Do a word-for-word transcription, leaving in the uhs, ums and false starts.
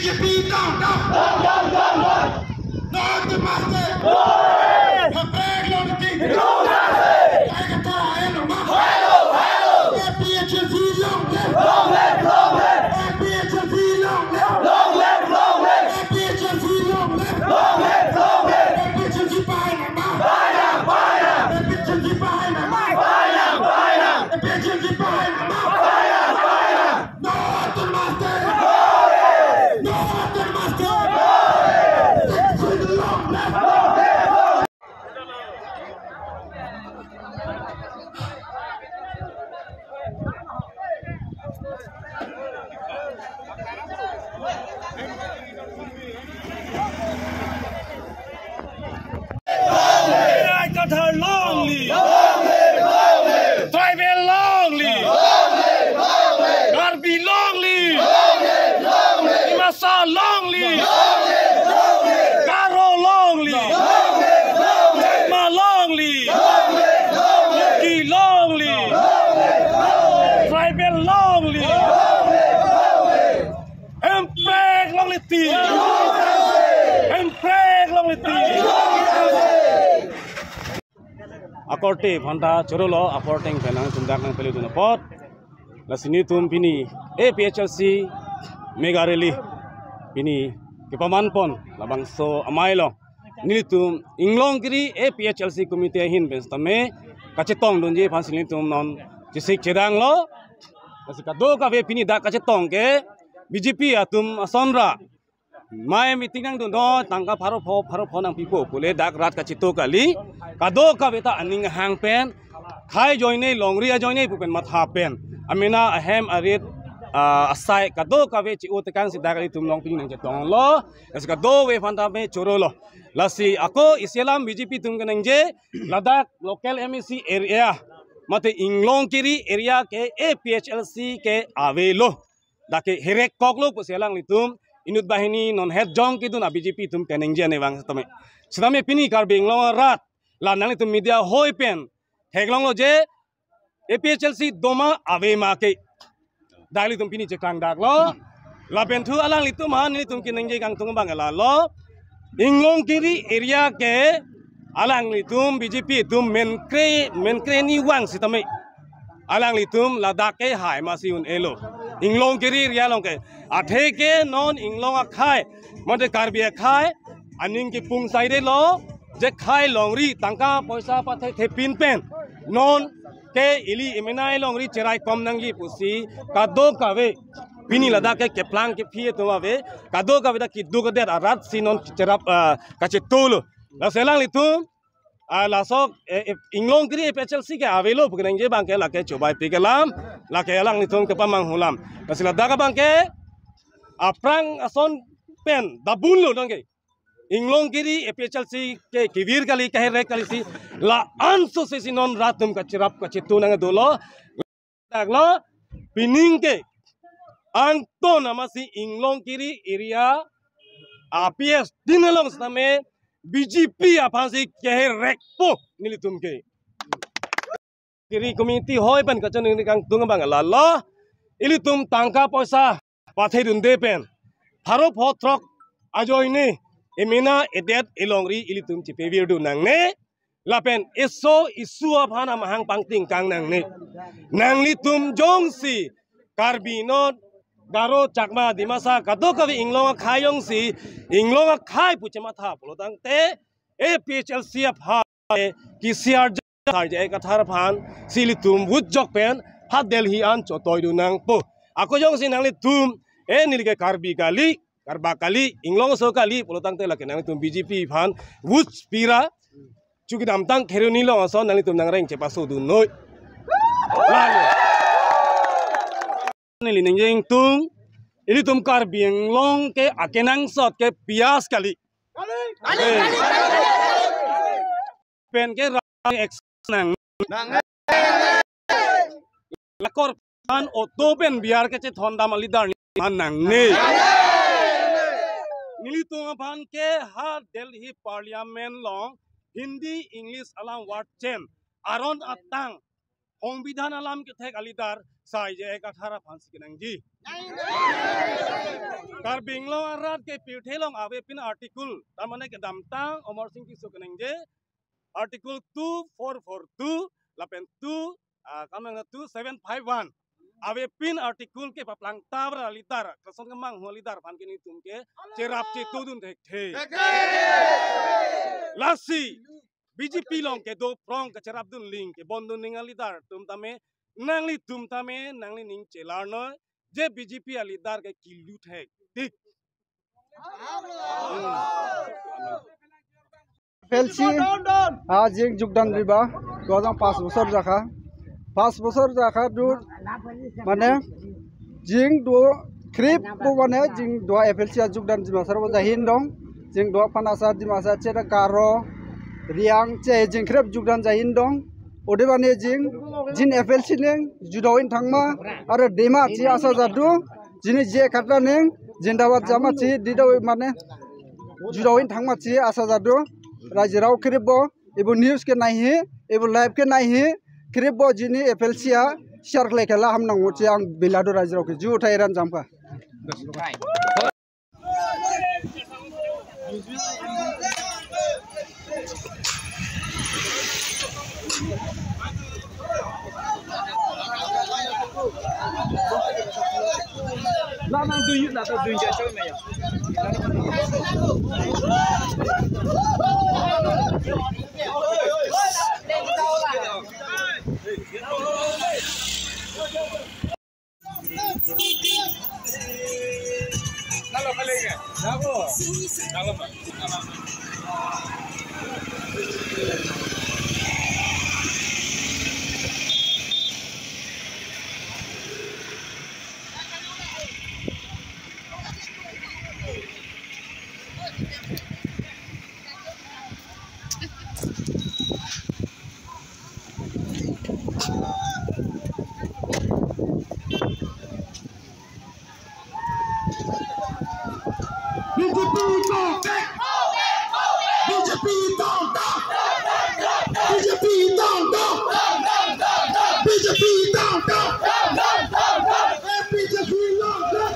B J P down, down. Down, down, down, down. No to master. No rest. Hemprek long ti. No mercy. Tiger Star hello, ma. Hello, hello. A P H L C long live. Long live, long live. A P H L C long live. Long live, long live. A P H L C long live. Long live, long live. A P H L C behind the man. Behind, behind. A P H L C behind the man. Behind, behind. A P H L C behind the man. Behind, behind. No to master! No to master! Six feet long left! Kathar long live! Tribal long live! Karbi long live! Dimasa long live! Garo long live! Chakma long live! Kuki long live! Tribal long live! Hemprek long live ti! Hemprek long live ti! Akorte aphanta chorolo, akorte pen nangtum dak nangpale dun apot. Lasi nelitum pini A P H L C mega rally pini kepaman pon labangso amei along nelitum Inglongkiri A P H L C committee ahin pen sitame kachetong dunji aphansi nelitum non chesik chedanglo. Lasi kadokave pini dak kachetong ke B J P atum asonra, mai meeting nangdun do, tangka pharo pho, pharo pho nangpipo pule dak rat kacheto kali. Kadokave ta aning ahang pen, khei ajoine, longri ajoine pu pen matha pen, amena ahem arit, ah, asai kadokave chi-o tekangsi dak nelitum along pini nangchetonglo. Lasi kadokave aphanta me chorolo. Lasi ako isi alam B J P atum keningje, ladak local M A C area mate Inglongkiri area ke A P H L C ke avelo. Dak ke herekkoklo pusi alanglitum inut banghini non het jong kedun a-B J P atum keningje ne vang sitame. Sitame pini Karbi Anglong arat, la nanglitum media hoi pen theklonglo je A P H L C doma ave ma ke. Dak ilitum pini cheklang daklo. Lapen thu alanglitum aphan nelitum keningje kangtung abang lalo. Inglongkiri area ke alanglitum B J P atum menkre, menkre ni vang sitame alanglitum ladak ke hai masi un-elo. Inglongkiri area along ke. Athe ke non Inglong akhei mate Karbi akhei aning kepung saidetlo, je khei longri tangka poisa pathethepin pen non ke ili emena elongri cherai kom nangji pusi kadokave, pini ladak ke keplang kephi atum ave, kadokave dak keduk kedet arat si non cherap, ah, kachetolo. Lasi alanglitum, ah, laso, eh, eh, Inglongkiri A P H L C ke avelo pu keningje abang ke lake chobaipi ke alam, lake alanglitum kepamanghu alam. Lasi ladak abang ke aphrang ason pen dabunlo nang ke. Inglongkiri A P H L C ke kevir kali, keherek kali si la-an so si non rat atum kacherap kacheto nang dolo. Daklo, pining ke angton amatsi Inglongkiri area a-P S din along sitame B J P aphansi keherekpo nelitum ke. Kiri community hoi pen kachiningri kangtung abang lalo, ilitum tangka poisa pathedunde pen pharo pho throk ajoine emena edet elongri ilitum chipevirdun nangne. Lapen eso esu aphan amahang pangtingkang nangne. Nanglitum jongsi Karbi non, Garo, Chakma, Dimasa, kadokave Inglong akhei jongsi Inglong akhei pu chematha pulo tangte A P H L C aphan ke C R J, C R J Kathar aphansi ilitum vote jok pen ha Delhi an chotoidun nangpo. Ako jongsi nanglitum, eh, neli ke Karbi kali, Karbak kali, Inglong aso kali pulo tangte lake nanglitum B J P aphan vote pira, chu kedamtang Kheroni along ason nanglitum nangreng chepasodun noi. Lalo. Neli ningje ingtung, ilitum Karbi Anglong ke akenangsot ke piyaj kali. Kali, kali, kali, kali, kali. Pen ke ra-, ex nang. Nang. Lakor an auto pen biar kachethondam a-leader ni man nangne. Nelitum aphan ke ha Delhi Parliament along Hindi, English alam word chen aron atang Songbidhan alam kethek a-leader sai je ek athar aphansi kenangji. Karbi Anglong arat ke pirthe along avepin article, ta mane kedamtang Amarsing Tisso kenangji, Article two four four two lapen two, ah, kamang two seven five one. Avepin article ke paplangtap ra a-leader, kosonke manghu a-leader aphan ke nelitum ke cherap chetudun thekthe. Lasi B J P along kedo prong kacherapdun ling, kebondun ling a-leader atum tame, nanglitum tame nanglining chelar noi, je B J P a-leader ke kilu thektik. F L C ajing jukdan riba, do ajang pas bosor jakha. Pas bosor jakha do, mane, jing do krip bo, mane, jing do F L C ajukdan Dimasarao jahin dong. Jing do aphan asar Dimasa che da Garo, Reang che jing krip jukdan jahin dong. Odebani jing, jin F L C ning judo-in thangma, are dema che asa jadu, jini je kata ning, jindabad jama che dido mane, judo-in thangma che asa jadu, rajirao krip bo, ibu news ke naihi, ibu live ke naihi, krip bo jini F L C a, share kle kela ham nang uche ang biladu rajirao ke, ju thai ran jamka. B J P don't back! B J P don't back! B J P don't back! B J P don't back! B J P don't back!